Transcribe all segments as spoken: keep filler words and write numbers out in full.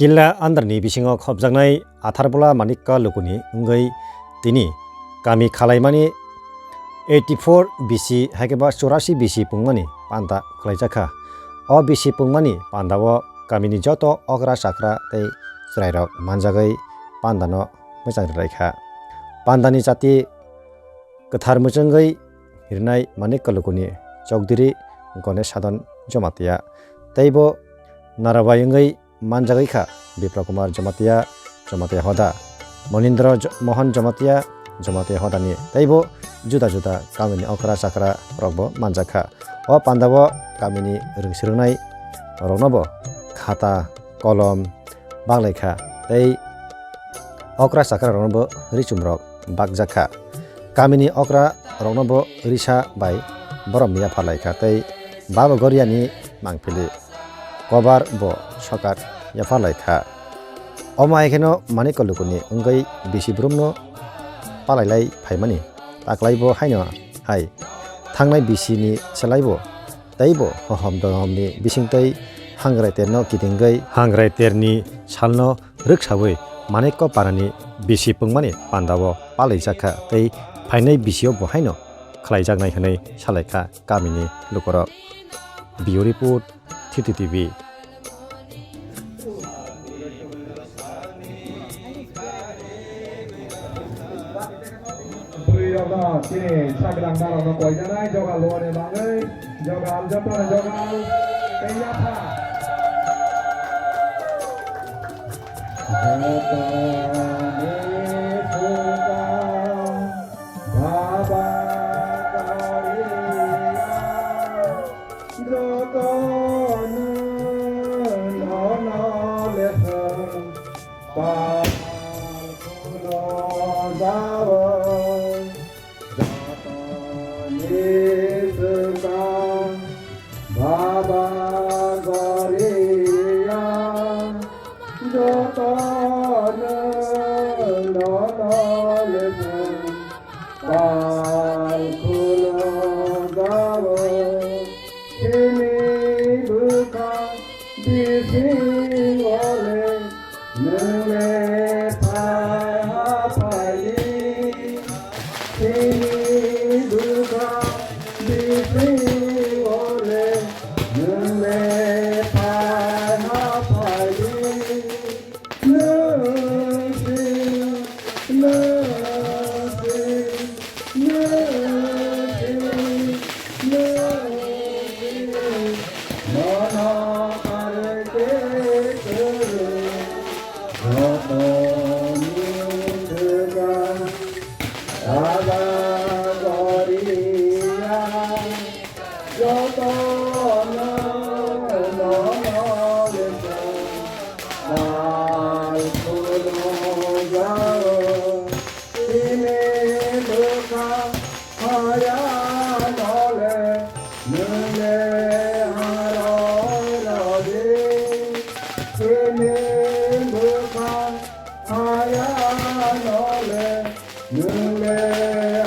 Killa Andarni bisingo khopjaknai Atharbola Manikka Lukuni wngwi tini kami khalaimani eighty four B C hai khe ba chorasi B C pungmani panda khlaijak kha. O B C pungmani pandao kamini joto okra chakra tei chwrairok manjagwi pandano mwchang rwlai kha. Pandani chati kwthar mwchwngwi rinai Manikka Lukuni chokdiri Ganesh Sadhan Jamatia teibo narabai wngwi manjagwi kha Bipra Kumar Jamatia, Jamatia Hoda, Monindra Jo-, Mohan Jamatia, Jamatia Hodani teibo juda juda kamini okra chakra rokbo manjak kha. O pandao kamini rwngswrwngnai roknobo khata, kolom baglai kha tei okra chakra roknobo richum rok bakjak kha. Kamini okra roknobo risa bai borom yapharlai kha tei Baba Goriani mangpili kobar bo sokat yapharlai kha. Omo hai kheno Manikka Lukuni wngwi bisi brumno palailai phaimani taklaibo haino hai thangnai bisini selaibo teibo hohom dohomni bisingtwi Hangrai terno kitingwi Hangrai terni salno rwksawi Manikka parani bisi pungmani pandao palaijak kha tei phainai bisio bo haino khlaijaknai hwnwi salaikha kamini lukurok. Bureau Report, Thiti T V. Bwrwi rokno chini saglang narokno koijanai jogal luani bagwi jogal, jotono jogal tei yapha. Jotoni swkang Baba Kariya. Jotono nono lesong pal khulo jao. Jotoni swkang Baba Goriya. Jotono nono lesong pal khulo jao, chini bwkha bisingo le nwng le phai ha phai di. Chini bwkha bisingo le nwng le phai ha phai di. Jotono nono lesong pal khulo jao, chini bwkha hayano le nwng le haroi rw di. Chini bwkha hayano le nwng le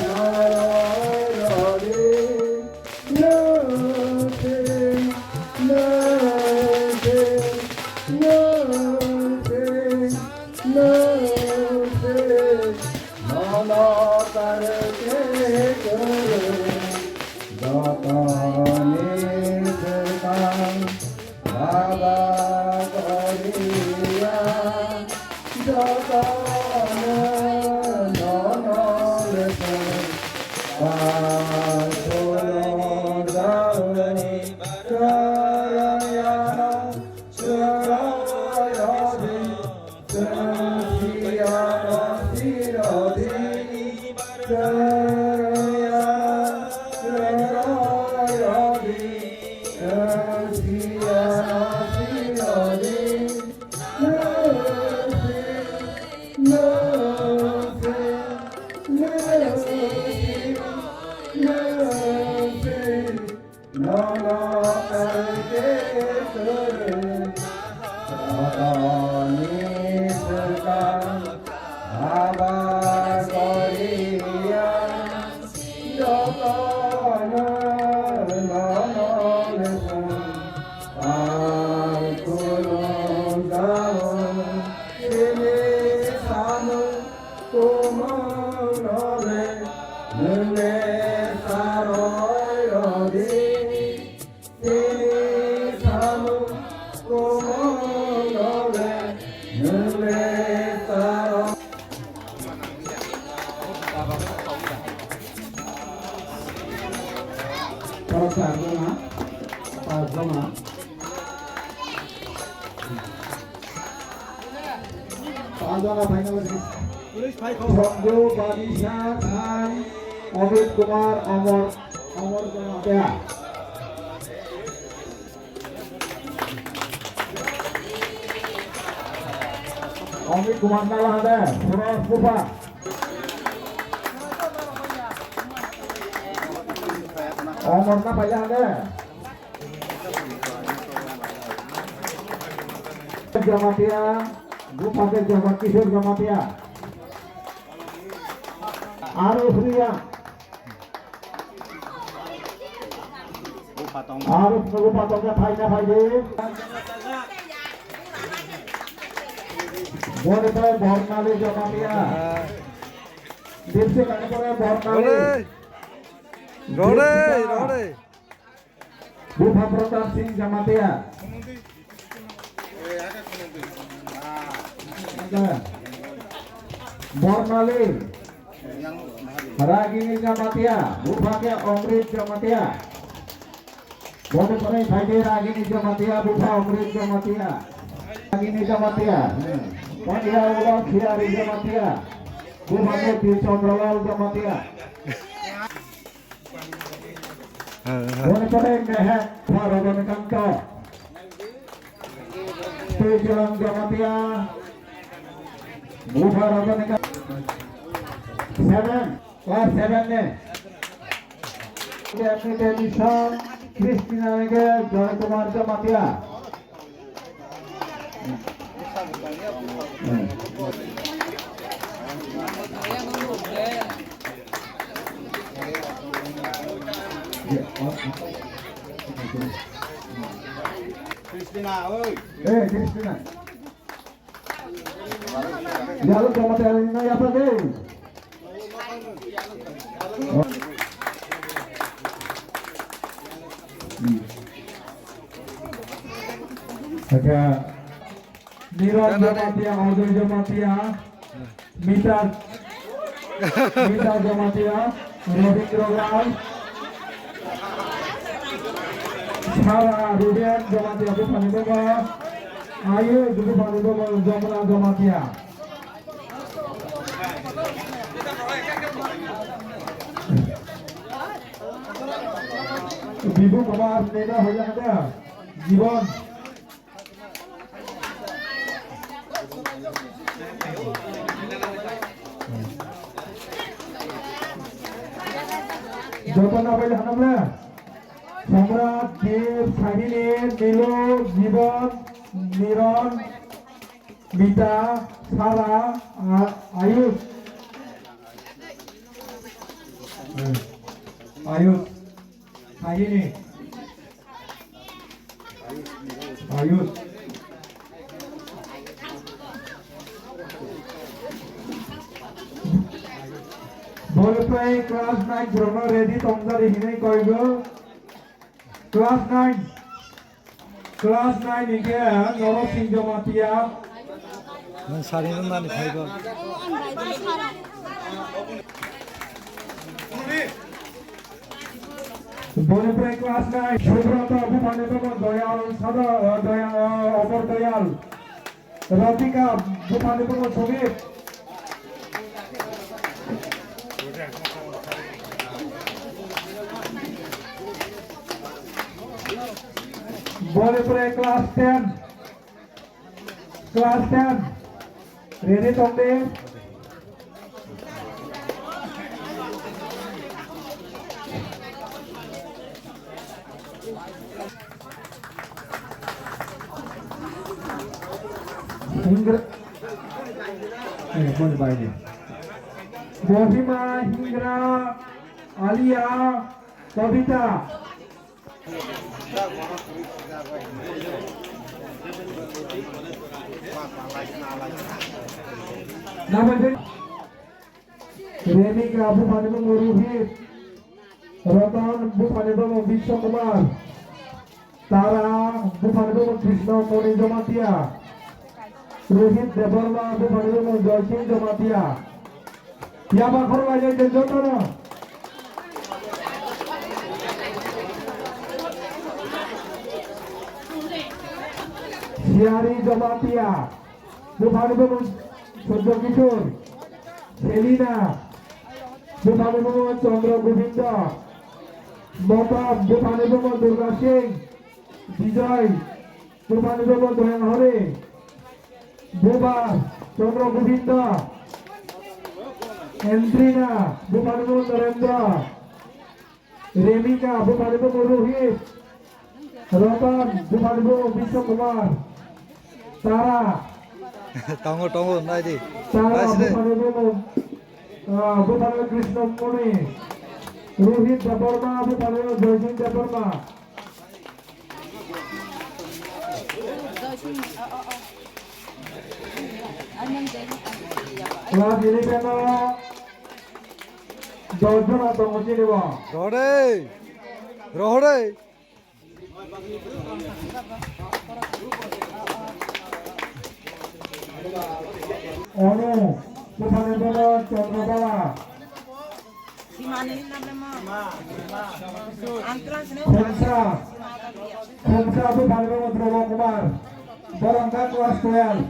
haroi rw di. Nwng se, nwng se, nwng se, nwng se, nono kar khe kwrwi, jotoni swkang Baba Goriya. Jotono nono lesong pal khulo jao, chwraiyano chwrai rw di, chwng siyano si rw di, chwraiyano chwrai rw di, chwng siyano si rw di. Toro charjona, pachjona. Pachjona final. Songju, Badisa, Khan, Amit Kumar, Amor, Amor Jamatia. Amit Kumar na lahade, Suraj Bupha. Omor na pailahade. Jamatia, Bupha ke Jama-, Kishore Jamatia. Aro Priya. Aro Bupha tong khe phaina phaidi. Boni pai Bornali Jamatia. Dipsi kani pore Bornali. Rode, rode, rode. Bupha Pratap Singh Jamatia. Bornali. Ragini Jamatia. Bupha ke Amrit Jamatia. Bodo pore phaide Ragini Jamatia, Bupha Amrit Jamatia. Ragini Jamatia. Pandia Ulo Khiari Jamatia. Bupha ke Tirchandralal Jamatia. Boni pore Mehek Bharadonikanta. Twikilang Jamatia. Bupha Radonikanta. Seven. Class seven ni. Admission Christina Rengel, Joy Kumar Jamatia. Christina, oi. Eh, Christina. Yalo Jamatia na yapa de. Acha, Niran Jamatia, Ajoy Jamatia, Mita, Mita Jamatia, Robindra Lal, Sara Ruben Jamatia, Buphani Bomo, Ayu Buphani Bomo, Jamuna Jamatia. Bibu Kumar Neda hoya hada, Jibon. Joto na bai hanam le. Samrat, Dev, Sahini, Milo, Jibon, Niron, Mita, Sara, A-, Ayush. Ayush. Sahini. Ayush. Bole prai class nine borokno ready tongdari hinwi koigo. Class nine. Class nine hingke Norosing Jamatia. Nang sari nang nani phaigo. Boni pore class nine, Subrata Buphani Bomo Doyal, Sada, eh, Doyal, eh, Omor Doyal. Radhika Buphani Bomo Sumit. Boni pore class ten. Class ten. Ready tongdi. Hingra. Eh, boni bai ni. Mohima, Hingra, Alia, Kobita. Remi Kra Buphani Bomo Rohit, Ratan Buphani Bomo Biswa Kumar, Tara Buphani Bomo Krishna Moni Jamatia. Rohit Debbarma, buphani bumung Joysing Jamatia. Yaba khorok laijak de jotono. Siyari Jamatia, buphani bumung Surjo Kishore. Selina, buphani bumung Chandra Govinda. Mota, buphani bumung Durga Singh. Bijoy, buphani bumung Doyang Hari. Buba, Chandra Govinda. Andrina, buphani bumung Narendra. Remika, buphani bumung Rohit. Ratan, buphani bumung Biswa Kumar. Tara. Tongo, tongo, nai di. Tara, buphani bumung, ah, buphani Krishna Muni. Rohit Debbarma, buphani Joysing Debbarma. Class eleven o dos jona tongo chini bo. Rohore! Rohore! Onu, buphani bumung Chandra Bala. Khumsa, Khumsa buphani bumung Dhruba Kumar, borok wngkha class twelve.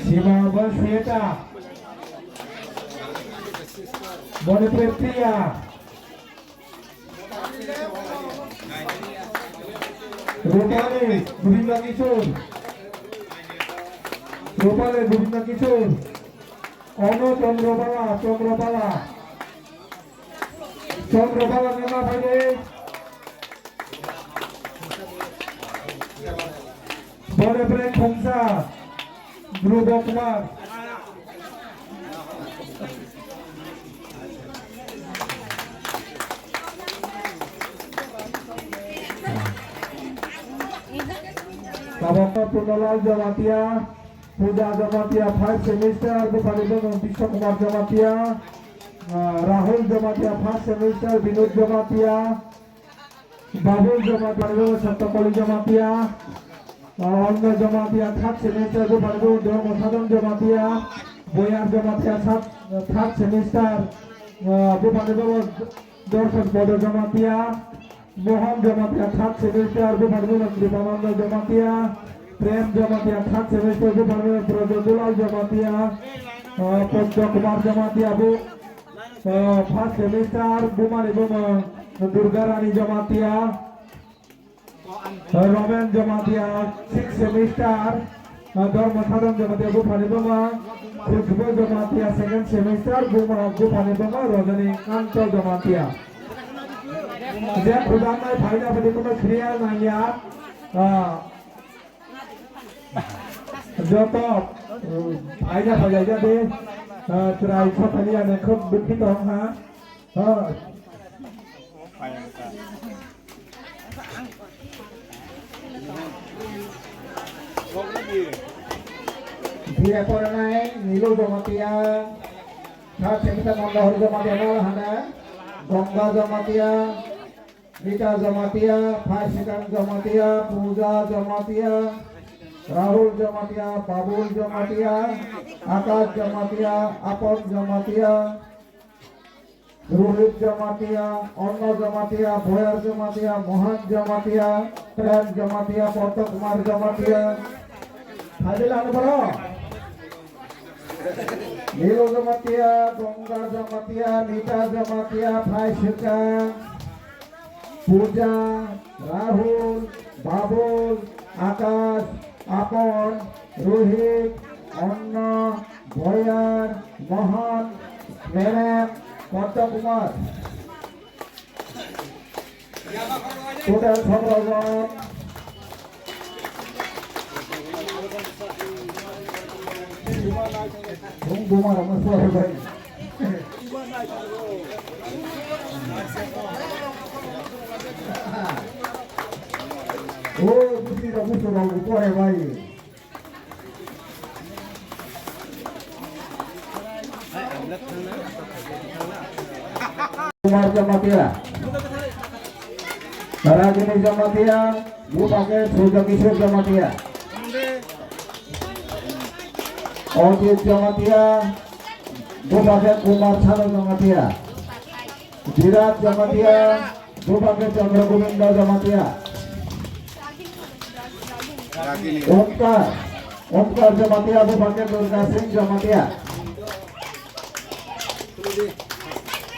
Sima bo Sweta, boni pore Priya. Rupali, Govinda Kishore. Rupali, Govinda Kishore. Ono Chandra Bala, Chandra Bala. Chandra Bala nana phaidi. Bole bre Khumsa, Dhruba Kumar. Tabok Purnalal Jamatia, Puja Jamatia, five semester, buphani bumung Biswa Kumar Jamatia, ah, Rahul Jamatia, first semester, Binod Jamatia, Babul Jamatia, Saptakoli Jamatia, ah, Anna Jamatia, third semester, buphani bumung Dharma Sadhan Jamatia, Boyar Jamatia, sat-, third semester, ah, buphani bumung Dorshak Bodo Jamatia, Mohan Jamatia, third semester, buphani bumung Kripananda Jamatia, Prem Jamatia, third semester, buphani bumung Prajadulal Jamatia, ah, Padma Kumar Jamatia, bu Ah, first semester, bumani bumung Durga Rani Jamatia, ah, Romen Jamatia, sixth semester, ah, Dharma Sadhan Jamatia, buphani bumung Khushbu Jamatia, second semester, buma-, buphani bumung Rajani Kanta Jamatia. Je khudamnai phaina phaidi kono serial nangya, ah, Joto, um, aina phaijak ya de, uh, chwrai saphani ya ne khub dukhi tong ha. Ha. Biya poranai Nilu Jamatia, third semester Nandahori Jamatia nal hana, Ganga Jamatia, Rita Jamatia, Phaisingam Jamatia, Puja Jamatia, Rahul Jamatia, Babul Jamatia, Akash Jamatia, Apon Jamatia, Rohit Jamatia, Anna Jamatia, Boyar Jamatia, Mohan Jamatia, Prem Jamatia, Padma Kumar Jamatia. Phaidi lana boro. Nilo Jamatia, Ganga Jamatia, Nita Jamatia, Phaisingam, Puja, Rahul, Babul, Akash, Apon, Rohit, Anna, Boyar, Mohan, Merem, Padma Kumar. Total sotoro jon. Bung buma rok no suar bai. O busi rok busu rok pore bai. Kumar Jamatia, Ragini Jamatia, Bupake Surya Kishore Jamatia, Ojit Jamatia, Bupake Kumar Sanu Jamatia, Virat Jamatia, Bupake Chandra Govinda Jamatia, Omkar, Omkar Jamatia, Bupake Durga Singh Jamatia,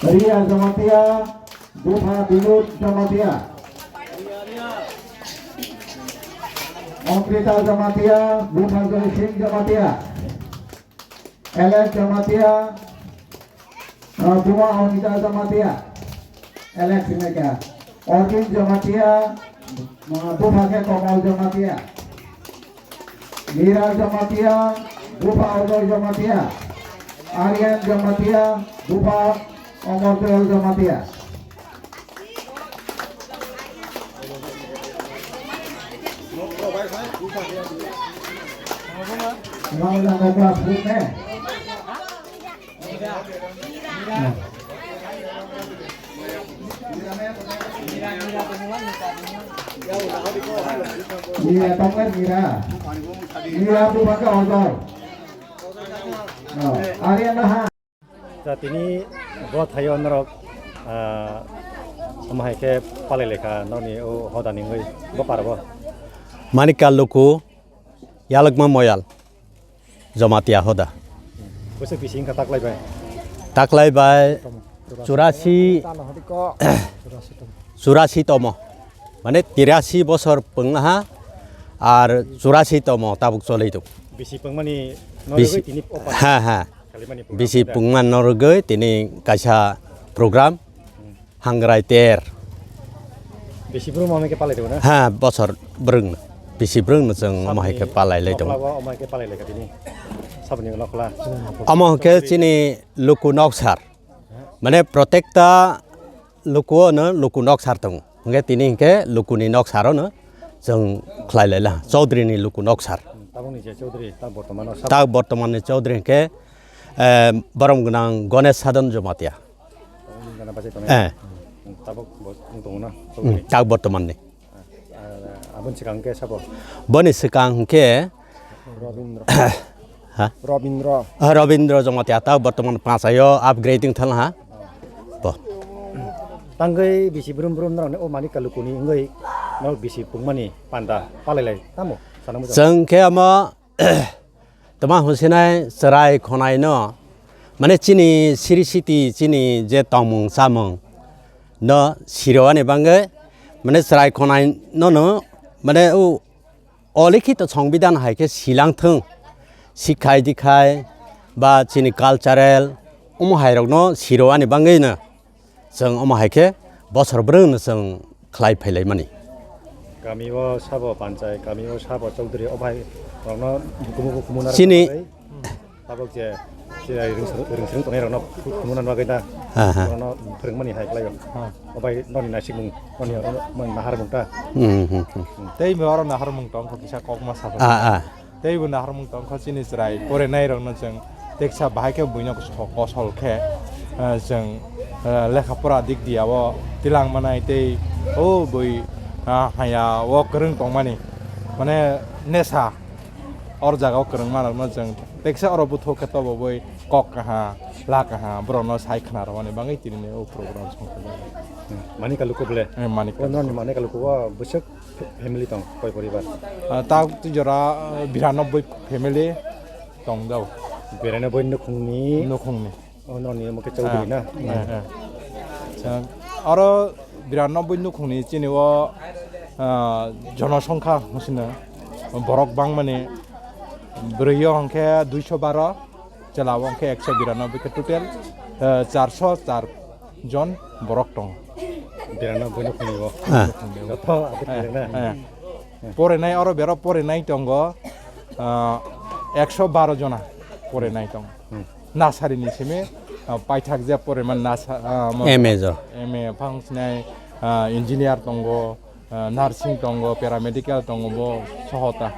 Ria Jamatia, Bupha Binod Jamatia, Amrita Jamatia, Bupha Joy Singh Jamatia, Alex Jamatia, uh, Buma Anita Jamatia, Alex Meka, Orvin Jamatia, uh, Bupha ke Komal Jamatia, Mira Jamatia, Bupha Ojoy Jamatia, Aryan Jamatia, Bupha Omor Joy Jamatia. Wala na class group eh. Mira, tongkar mira. Mira, tu baka order. Arya naha. Tini bo thaio norok, ah, omo hai khe palai lekha norokni o hoda ni wngwi bo parbo. Manika Luku, Yalwkma Moyal, Jamatia hoda. Bwswk bisi wngkha taklai bai? Taklai bai churasi, churasi tomo. Mane tirasi bosor pwngha ar churasi tomo tabuk cholai tongo. Bisi pwngmani bisi norogwi tini opa ha, ha. Bisi pungma norogwi tini kaisa program hangrai ter. Bisi brum omo khe palai tongo na? Ha, bosor brwng. Bisi brwng no chwng omo hai khe palai lai tongo. Omo hai khe palai lai kha tini. Saboni nokla. Omo hai khe chini Luku Noksar. Mane protekta Luku no Luku Noksar tongo. Hwnkhe tini hwnkhe Lukuni Noksar no chwng khlai lai la. Chaudhary ni Luku Noksar. Tabukni je Chaudhary, ta bortomano sabo. Ta bortoman ni Chaudhary hwnkhe, eh, borom gwnang Ganesh Sadhan Jamatia. Tabukni gana bachai tongnai. Eh. Hmm, tabuk bo wng tongo na, hmm, Chaudhary. Ta bortoman ni. Ah, aboni swkang hwnkhe sabo? Boni swkang hwnkhe Robindra. Ha? Robindra. Ah, Robindra Jamatia ta bortoman pachaio upgrading thang ha. Bo. Tangwi bisi brum brum norokni o Manika Lukuni wngwi norok bisi pungmani panda palai lai tamo sana mujak. Chwng khe omo tama hwnsinai chwrai khonai no, mane chini siri siti chini je tongmung chamung no sirwani bangwi mane chwrai khonai no no mane o olikhito songbidhan hai khe silangthwng, sikhai dikhai ba chini cultural omo hai rokno sirwani bangwi no. Chwng omo hai khe bosor brwng no chwng khlai phailaimani. Kami o sabo panchai, kami o sabo chowdhury o bai rokno kumu kumu na chini rwkha bai. Tabuk je chini ringsing tongnai rokno kumu na bagwi da. Ha, ha. Rokno phwrwngmani hai khlai o. Ha. O bai noni naisik mung, noni oro mung nahar mung ta. Hmm, hmm, hmm. Tei bo oro nahar mung tong kho kisa kokma sa. Ah, ah. Tei bo naharmung tong kha chini chwrai porinai rokno chwng teksa bahai khe buino kosol khe, eh, chwng, eh, lekha pora dik dia o tilang manai tei o bui, ah, haya o kwrwng tongmani mane nesa or jaga o kwrwngma rokno chwng teksa oro buthuk khe tobo bui kok kaha la kaha borokno sai khna rwmani bagwi tini o program song kha. Manika Luku bole? Eh, Manika Luku. O noni Manika Luku o bwswk Fa-, family tong, koi poribar? Ah, ta twi jora, ah, biranoboi family tong dao. Biranoboi nukhungni? Nukhungni. Oh, noni omo khe Chaudhary na? Eh, eh. Sa-, aro biranoboi nukhungni chini o, ah, jonosongkha hwnsino borok bangmani bwrwi o hwnkhe duiso baro. Chwla o hwnkhe ekso biranoboi khe total, eh, charso char jon borok tongo. Biranoboi nukhungni o. Ah. Joto aboni eh, na? Eh. Porinai oro berok porinai tongo, ah, ekso baro jona porinai tongo. Hmm. Nasari ni simi, ah, paithak je poriman nasa-, ah, mo-, M A jo. M A phang sinai, ah, engineer tongo, ah, nursing tongo, paramedical tongo, bo sohota.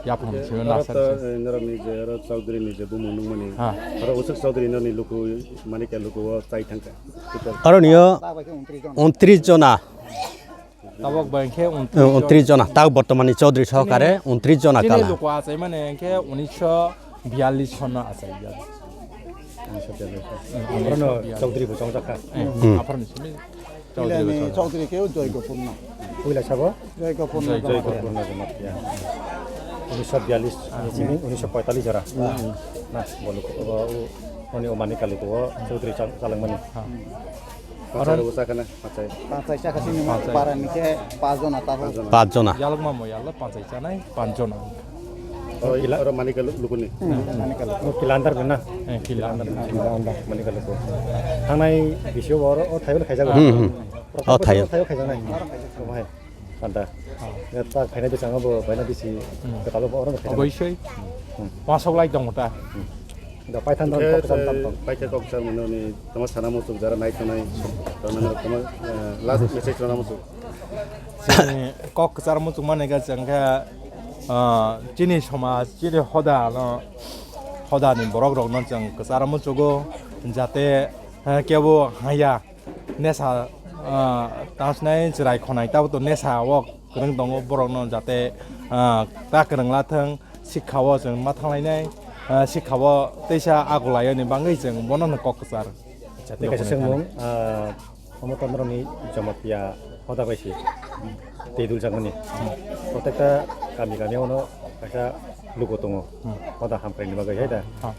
Yaphan simi Oro nasa to, simi. Eh, norokni je, oro Chaudhary ni je bumung nungmani. Ha. Oro Usuk Chaudhary norni luku, Manikya luku o chai thangkha. Total. Oro niyo untris jona. Tabok bai khe untris jona. Untris jona. Tau bortomani Chaudhary sohokare untris jona kala. Chini luku achai mane khe unisho biyallis sono achai ya. Unisho biyallis. Oro no Chaudhary bo chongjak kha. Hmm. Aphar ni simi. Pilani Chaudhary khe Joy Gopurna. Puila sabo? Joy Gopurna. Joy Gopurna Jamatia. Unisho biyallis, unisho poitalis jora. Na, bolu, o, o, oni o Manikya luku o Chaudhary chal-, chalangmani. Pachai rok sakana, pachai. Pachai sakha sini ma para ni khe pas jona ta ho. Pas jona. Yalok mamo yalok pachai chanai pas jona. Oh, ila oro Manikya lu-, lukuni. Hmm, Manikya luku. Oh, Kilandar na? Eh, Kilandar. Kilandar, Manikya luku. Thangnai bisio oro, o thayo le khaijago. Hmm, hmm. O thayo. Thayo khaijago nai. Bahai. Panda. Ya, ta khaina bisango bo baina bisi. Hmm. Ketalo bo oro khaina. Oboisoi. Hmm. Masok lai tong ta. Hmm. Da paithan don kok sam tam tong. Paithan kok sam no ni tama sana musuk jara nai tonai. Tama, tama, eh, last message sana musuk. Chini kok kwchar muchung mani khe chwng khe, ah, chini somaj, chini hoda no, hoda ni borok rok no chwng kwchar muchugo, jate, eh, kebo haya nesa, ah, tang sinai chwrai khonai tabo to nesa o kwrwng tongo borok no jate, ah, ta kwrwng la thwng sikha o chwng ma thang lainai, ah, sikha o teisa ago lai ani bagwi chwng bono no kok kwchar. Acha, tei kaisa swngmung, ah, omo to norokni Jamatia hoda bai se tei duljakmani. Protekta kami kami ono kaisa lugo tongo. Hmm. Hoda hamkraini bagwi, hai da? Ha.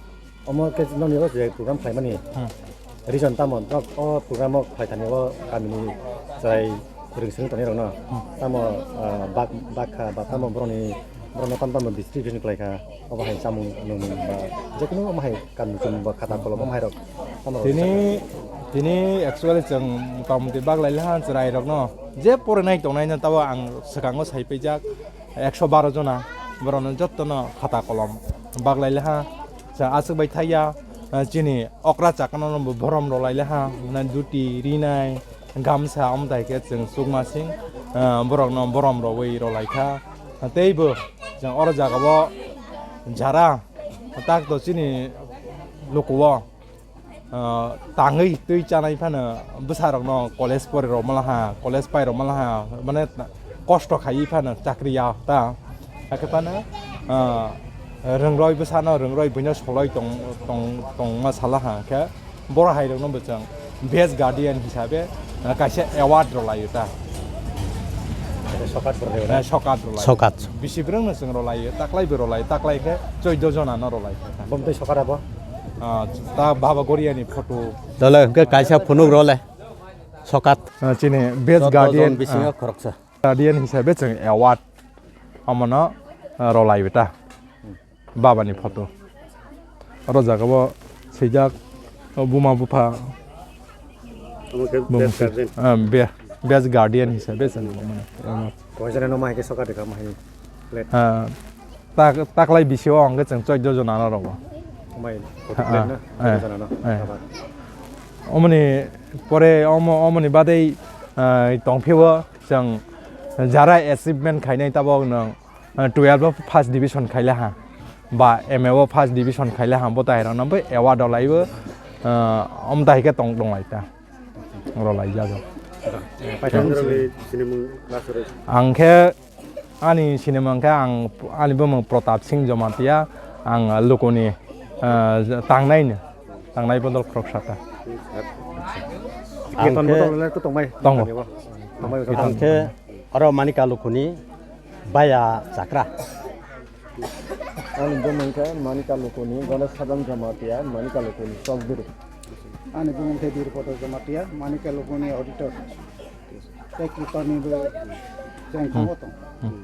Omo khe nokni o je program khlaimani. Hmm. Reason tamo, nok o program o khlai thani o kamini chwrai rwng swrwng tongnai rokno. Hmm. Tamo, ah, bak, bakha ba tamo borokni, borokno tamo tamo distribution khlai kha. Obo hai chamung nungmung ba jekunu omo hai kanmung chumung ba khata kolom omo hai rok tamo rok Tini, tini actually chwng motamoti bak lai laha chwrai rokno je porinai tongnai no tabo ang swkango sai paijak ekso baro jona borokno jottono khata kolom bak lai laha chwng aswk bai thaiya, eh, chini okra chakano no bo borom rok lai laha mane duti rinai gamsa omo tai khe chwng chukmasing, eh, borokno borom rogwi rw lai kha teibo chwng oro jaga o jara tak to chini luku o. Ah, tangwi twi chanai phano bwsarokno college pore rw malaha, college pai rw malaha, mane kosto khaiwi phano chakri ya ta. Hakhe phano, ah, rwngroi bwsano rwngroi buino soloi tong, tong, tongma salaha khe boro hai rokno bo chwng best guardian hisabe, ah, kaisa award rw laio ta. Sokat bwrwi rw na? Eh, sokat rw laio. Sokat. Bisi bwrwngno chwng rw laio, taklai bo rw laio, taklai khe chwddo jona no rw laio. Bom twi sokat abo? Ah, ta Baba Goriani photo. Dole hwnkhe kaisa phunuk role. Sokat. Ah, chini best Joto guardian, jon bisingo ah, khoroksa. Guardian hisabe chwng award omono, ah, rwlaiwi ta. Baba ni photo. Oro jaga o swijak, o buma bupha. Omo khe buma best guardian. Ah, be-, best guardian hisabe chwng mano. Omo. Koijana no mai khe sokat rwkha mai. Plate. Ah, tak, taklai bisio hwnkhe chwng chwddo jona no rogo. Mai, ah, plate na? Ah, chwddo jona no. Ah. Omoni pore omo, omoni badei, ah, tongphio chwng jara achievement khainai tabok nwng, ah, twelve o first division khaile ha, ba M A o first division khaile ha, bo tai rok no bai award rwlaibo, ah, omo tai khe tong, tong lai ta. Rwlai jago. Paithak sinimung last rw. Ang khe ani sinimung khe ang ani bumung Pratap Singh Jamatia, ang lukuni, ah, tangnai no, tangnai bodol khoroksa ta. Ang khe tongmai. Tongo. Tongmai. Ang khe oro Manikya lukuni baya chakra. Ani bumung khe Manikya lukuni Ganesh Sadam Jamatia, Manikya lukuni Chokdiri. Ani bumung khe Birpoto Jamatia, Manikya lukuni auditor. Tei Kirtonni bo chengkho tong. Hmm.